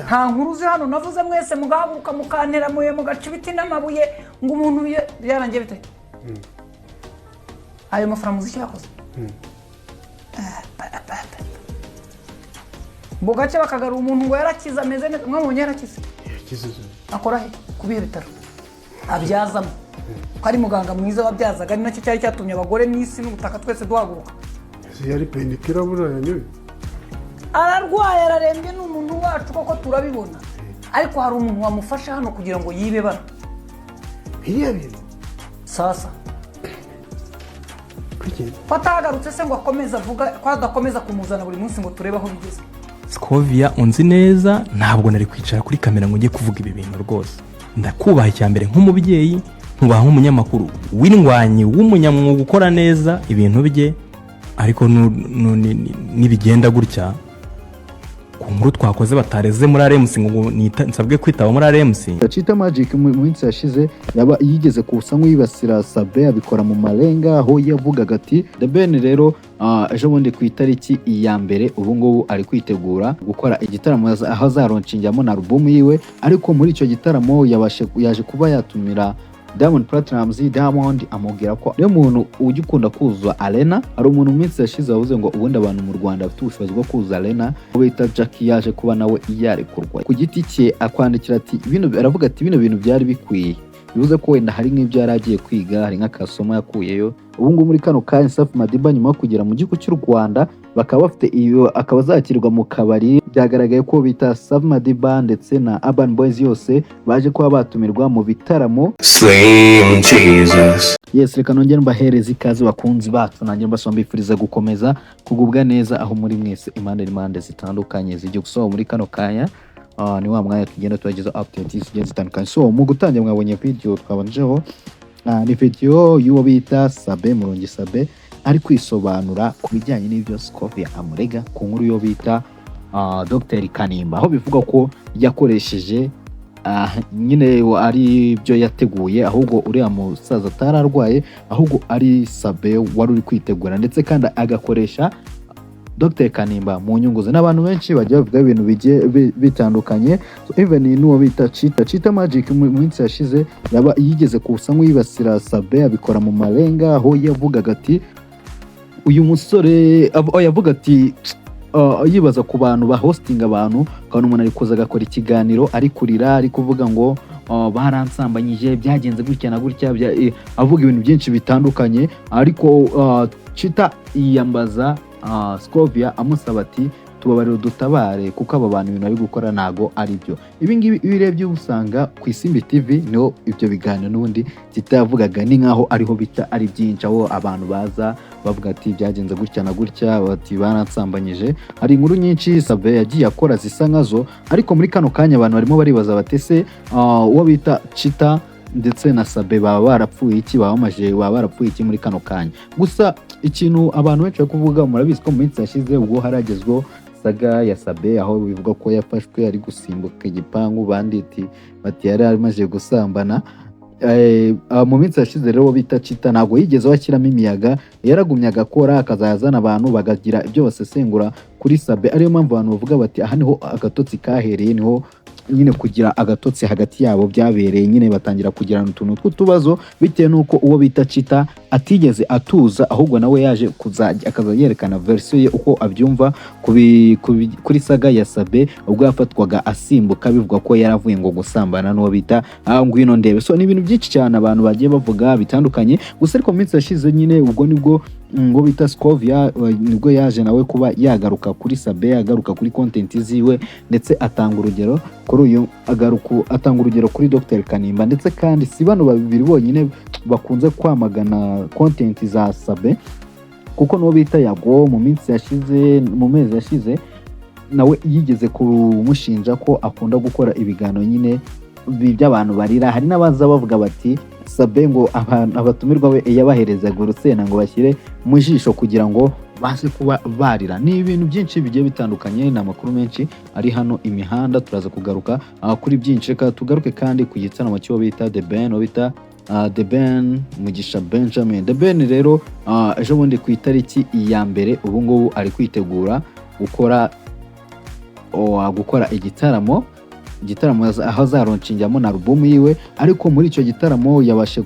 Nta nkuru uzi hano navuze, mwese mugahaguruka mukantera amabuye, mugaca ibiti n'amabuye ngo umuntu byarangiye bite? Ayo mafaranga uzi icyo yakoze? Ah, pa, pa, pa. Bugace bakagarura umuntu ngo yarakize, ameze neza. Mwamubonye yarakize? Yakize. Akora he? Ku bihe bitaro abyazamo, ko ari muganga mwiza wabyazaga, ari nacyo cyari cyatumye abagore n'isi n'ubutaka twese duhaguruka. Ese yari painkiller buriya yanyoye? Ararwaye, ararembye, ni umuntu wacu koko, turabibona, ariko hari umuntu wamufasha hano kugira ngo yibe bano. Biriya bintu. Sasa. Kuki? Ko atagarutse se ngo akomeze avuga, ko adakomeza kumuzana buri munsi ngo turebe aho bigeze? Scovia, unzi neza, ntabwo nari kwicara kuri kamera ngo ujye kuvuga ibi bintu rwose. Ndakubaha icya mbere nk'umubyeyi, nkubaha nk'umunyamakuru w'indwanyi, w'umunyamwuga ukora neza ibintu bye, ariko nibigenda gutya ku nkuru twakoze batareze muri RMC ngo nsabwe kwitaba muri RMC. Chita Magic mu minsi yashize yaba yigeze kusa nk'uwibasira Sabe, abikora mu marenga, aho yavugaga ati The Ben rero ejo bundi ku itariki ya 1, ubu ngubu ari kwitegura gukora igitaramo aho azalaunchingamo na album yiwe, ariko muri icyo gitaramo yaje kuba yatumira Diamond Platnumz. Diamond amubwira ko niyo muntu ujya ukunda kuzuza arena. Hari umuntu mu minsi yashize wavuze ngo ubundi abantu mu Rwanda bafite ubushobozi bwo kuzuza arena, uwo bita Jackie, yaje kuba nawe yarekurwa ku giti cye, akwandikira ati bino, aravuga ati bino bintu byari bikwiye, bivuze ko wenda hari nk'ibyo yari agiye kwiga, hari nk'akasomo yakuyeyo. Ubu ngubu muri kano kanya Safi Madiba nyuma yo kugera mu gihugu cy'u Rwanda bakaba bafite iyo, akaba azakirwa mu kabari. Byagaragaye ko bita Safi Madiba ndetse na Urban Boys yose baje kuba batumirwa mu bitaramo. Slim Jesus. Yes, reka nongere mbahereze ikaze bakunzi bacu, nanjye mbasaba mbifuriza gukomeza kugubwa neza aho muri mwese, impande n'impande zitandukanye z'igihugu. So muri kano kanya ni wa mwanya tugenda tubagezaho updates zigiye zitandukanye. So mu gutangira mwabonye video twabanjeho, ni video y'uwo bita Sabe Murungi Sabe ari kwisobanura ku bijyanye n'ibyo Scovia amurega ku nkuru yo bita Dr Kanimba, aho bivuga ko yakoresheje nyine ari byo yateguye, ahubwo uriya musaza atari arwaye, ahubwo ari Sabe wari uri kwitegura, ndetse kandi agakoresha Dr Kanimba mu nyungu ze. N'abantu benshi bagiye bavuga ibintu bigiye bitandukanye. So, even n'uwo bita Chita Magic mu minsi yashize yaba yigeze kusa nk'uwibasira Sabe, abikora mu marenga, aho yavugaga ati uyu musore oh, yavuga ati yibaza ku bantu ba hosting abantu, ukabona umuntu ari kuza agakora ikiganiro ari kurira, ari kuvuga ngo baransambanyije, byagenze gutya na gutya, avuga ibintu byinshi bitandukanye, ariko Chita yiyambaza Scovia amusaba ati tubabarire udutabare, kuko aba bantu ibintu bari gukora ntago ari byo. Ibi ngibi iyo urebye usanga ku Isimbi TV niho ibyo biganiro n'ubundi Chita yavugaga, ni nkaho ariho bita ari byinshi, aho abantu baza bavuga ati byagenze gutya na gutya, bati baransambanyije. Hari inkuru nyinshi Sabe yagiye akora zisa nkazo, ariko muri kano kanya abantu barimo baribaza bati se uwo bita Chita ndetse na Sabe baba barapfuye iki, baba bamaje, baba barapfuye iki muri kano kanya? Gusa ikintu abantu benshi bari kuvuga, murabizi ko mu minsi yashize ubwo haragezweho saga ya Sabe, aho bivuga ko yafashwe ari gusimbuka igipangu, banditi bati yari amaze gusambana. Mu minsi yashize rero uwo bita Chita ntabwo yigeze washyiramo imiyaga, yaragumye agakora, akazajya azana abantu bakagira ibyo basesengura kuri Sabe, ariyo mpamvu abantu bavuga bati aha niho agatotsi kahereye, niho nyine kugira agatotsi hagati yabo byabereye, nyine batangira kugirana utuntu tw'utubazo bitewe n'uko uwo bita Chita atigeze atuza, ahubwo nawe yaje kuzajya akaza yerekana version ye uko abyumva kuri saga ya Sabe ubwo yafatwaga asimbuka, bivugwa ko yaravuye ngo gusambana n'uwo bita ngwino ndebe. So ni ibintu byinshi cyane abantu bagiye bavuga bitandukanye. Gusa ariko mu minsi yashize nyine ubwo nibwo ngo bita Scovia nibwo yaje nawe kuba yagaruka kuri Sabe, agaruka kuri content ziwe, ndetse atanga urugero kuri uyu agaruka atanga urugero kuri Dr Kanimba. Ndetse kandi si bano babiri bonyine bakunze kwamagana content za Sabe, kuko n'uwo bita Yago mu minsi yashize, mu mezi yashize, nawe yigeze kumushinja ko akunda gukora ibiganiro nyine by'abantu barira. Hari n'abaza bavuga bati Sabe ngo abantu abatumirwa be yabaherezaga urusenda ngo bashyire mu jisho kugira ngo baze kuba barira. Ni ibintu byinshi bigiye bitandukanye, ni amakuru menshi ari hano imihanda, turaza kugaruka kuri byinshi. Reka tugaruke kandi ku gitaramo cy'uwo bita The Ben, uwo bita The Ben Mugisha Benjamin. The Ben rero ejo bundi ku itariki ya 1, ubu ngubu ari kwitegura gukora gukora igitaramo aho azalaunchingiramo na album yiwe. Ariko muri icyo gitaramo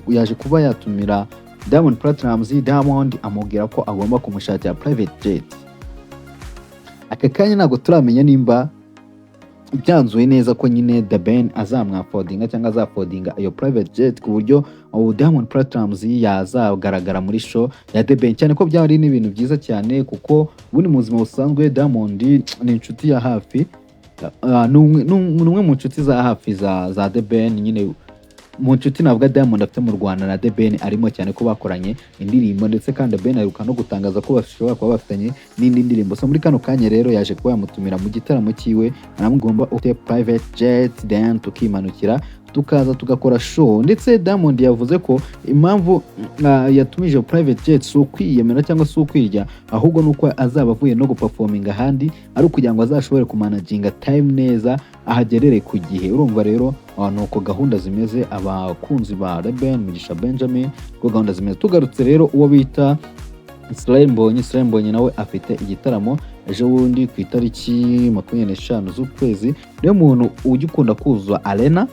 yaje kuba yatumira Diamond Platnumz. Diamond amubwira ko agomba kumushakira private jet. Aka kanya ntabwo turamenya nimba byanzuye neza ko nyine The Ben azamwaffordinga cyangwa azaffordinga iyo private jet, ku buryo ubu Diamond Platnumz yazagaragara muri show ya The Ben, cyane ko byari n'ibintu byiza cyane, kuko ubundi mu buzima busanzwe Diamond ni inshuti ya hafi, ni umwe mu nshuti za hafi za The Ben. Nyine mu nshuti navuga Diamond afite mu Rwanda, na The Ben arimo, cyane ko bakoranye indirimbo. Ndetse kandi The Ben aheruka no gutangaza ko bashobora kuba bafitanye n'indi ndirimbo. So muri kano kanya rero yaje kuba yamutumira mu gitaramo cyiwe, aramugomba ufite private jet, then tukimanukira tukaza tugakora show. Ndetse Diamond yavuze ko impamvu yatumije private jet si ukwiyemera cyangwa si ukwirya, ahubwo ni uko azaba avuye no guperforminga ahandi, ari ukugira ngo azashobore kumanaginga time neza, ahagerere ku gihe. Urumva rero, ni uko gahunda zimeze. Abakunzi ba The Ben, Mugisha Benjamin, uko gahunda zimeze. Tugarutse rero, uwo bita Israel Mbonyi, Israel Mbonyi nawe afite igitaramo ejo bundi ku itariki 25 z'ukwezi. Niyo muntu ujya ukunda kuzuza arena,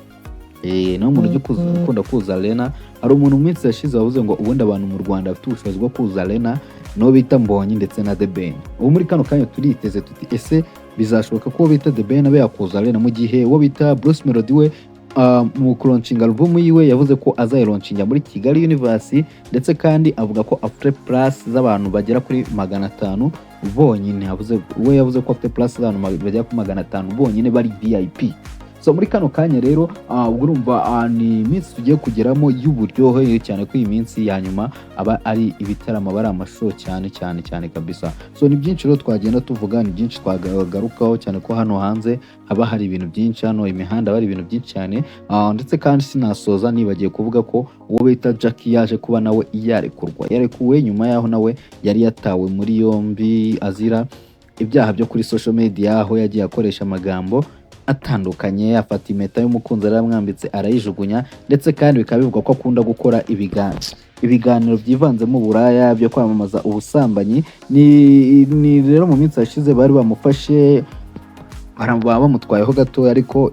niyo muntu ujya ukunda kuzuza arena. Hari umuntu mu minsi yashize wavuze ngo ubundi abantu mu Rwanda bafite ubushobozi bwo kuzuza arena niwo bita Mbonyi ndetse na The Ben. Ubu muri kano kanya turiteze tuti: ese bizashoboka ko uwo bita The Ben abe yakuzuza arena, mu gihe uwo bita Bruce Melody we mu kulaunchinga album yiwe yavuze ko azayilaunchinga muri Kigali Universe, ndetse kandi avuga ko afite place z'abantu bagera kuri 500 bonyine? We yavuze ko afite place z'abantu bagera kuri 500 bonyine bari VIP. So muri kano kanya rero, ubwo urumva, ni iminsi tugiye kugeramo y'uburyohe, cyane ko iyi minsi ya nyuma aba ari ibitaramo, aba ari amashow cyane cyane cyane kabisa. So ni byinshi rero twagenda tuvuga, ni byinshi twagarukaho, cyane ko hano hanze haba hari ibintu byinshi, hano imihanda haba hari ibintu byinshi cyane. Ndetse kandi sinasoza nibagiye kuvuga ko uwo bita Jackie yaje kuba nawe yarekurwa, yarekuwe nyuma y'aho nawe yari yatawe muri yombi azira ibyaha byo kuri social media, aho yagiye akoresha amagambo atandukanye, afata impeta y'umukunzi aramwambitse arayijugunya. Ndetse kandi bikaba bivugwa ko akunda gukora ibiganiro byivanzemo uburaya, byo kwamamaza ubusambanyi. Ni rero mu minsi yashize bari bamufashe, baba bamutwayeho gatoya, ariko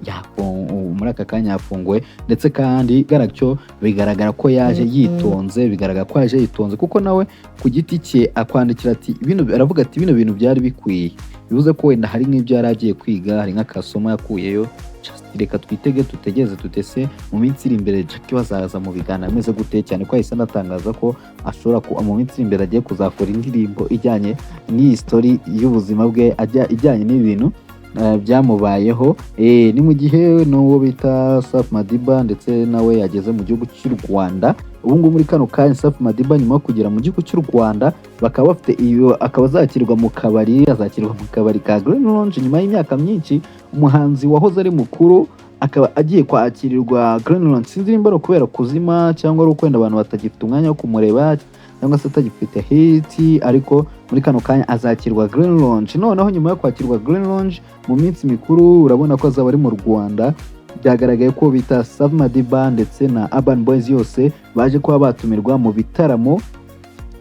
muri aka kanya yafunguwe. Ndetse kandi garacyo bigaragara ko yaje yitonze, bigaragara ko yaje yitonze, kuko nawe ku giti cye akwandikira ati bino, aravuga ati bino bintu byari bikwiye. Bivuze ko wenda hari nk'ibyo yari agiye kwiga, hari nk'akasomo yakuyeyo. Just reka twitege, tutegereze, tutese mu minsi iri imbere Jackie bazaza mu biganiro ameze gute, cyane ko yahise anatangaza ko ashobora mu minsi iri imbere agiye kuzakora indirimbo ijyanye n'iyi story y'ubuzima bwe, ijyanye n'ibintu byamubayeho. Ni mu gihe n'uwo bita Safi Madiba ndetse nawe yageze mu gihugu cy'u Rwanda. Ubu ngubu muri kano kanya Safi Madiba nyuma yo kugera mu gihugu cy'u Rwanda, bakaba bafite iyo, akaba azakirwa mu kabari, azakirwa mu kabari ka Green Lounge nyuma y'imyaka myinshi. Umuhanzi wahoze ari mukuru akaba agiye kwakirirwa Green Lounge. Sinzi nimba ari ukubera kuzima cyangwa ari ukwenda abantu batagifite umwanya wo kumureba cyangwa se atagifite hit, ariko muri kano kanya azakirwa Green Lounge. Noneho nyuma yo kwakirwa Green Lounge mu minsi mikuru, urabona ko azaba ari mu Rwanda. Byagaragaye ko bita Safi Madiba ndetse na Urban Boys yose baje kuba batumirwa mu bitaramo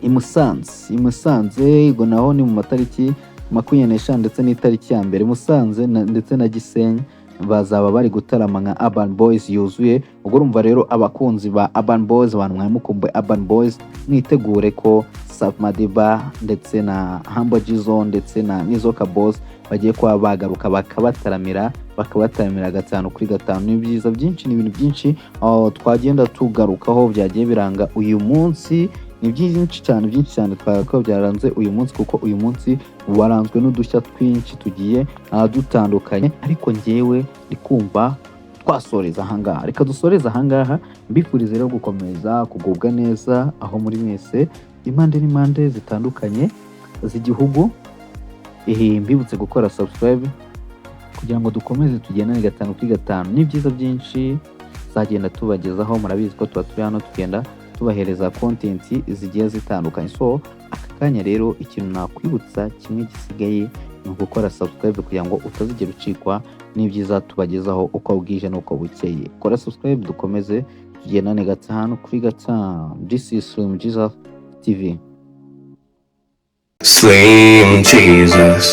i Musanze. I Musanze ubwo naho ni mu matariki 25 ndetse n'itariki ya 1, Musanze ndetse na Gisenyi bazaba bari gutarama nka Urban Boys yuzuye. Ubwo urumva rero, abakunzi ba Urban Boys, abantu mwari mukumbuye Urban Boys, mwitegure ko Safi Madiba ndetse na Humble Jizzo ndetse na Nizzo Kaboss bagiye kuba bagaruka bakabataramira gatanu kuri gatanu. Ni byiza byinshi, ni ibintu byinshi aho twagenda tugarukaho byagiye biranga uyu munsi. Ni byinshi cyane, byinshi cyane twavuga byaranze uyu munsi, kuko uyu munsi waranzwe n'udushya twinshi tugiye dutandukanye. Ariko njyewe ndi kumva twasoreza ahangaha. Reka dusoreze ahangaha. Mbifurize rero gukomeza kugubwa neza aho muri mwese, impande n'impande zitandukanye z'igihugu. Mbibutse gukora subscribe kugira ngo dukomeze tugendane gatanu kuri gatanu. Ni byiza byinshi tuzagenda tubagezaho. Murabizi ko tuba turi hano tugenda tubahereza content zigiye zitandukanye. So aka kanya rero ikintu nakwibutsa kimwe gisigaye ni ugukora subscribe kugira ngo utazigera ucikwa n'ibyiza tubagezaho uko bwije n'uko bukeye. Kora subscribe dukomeze tugendane gatanu kuri gatanu. This is Slim Jesus TV. Slim Jesus.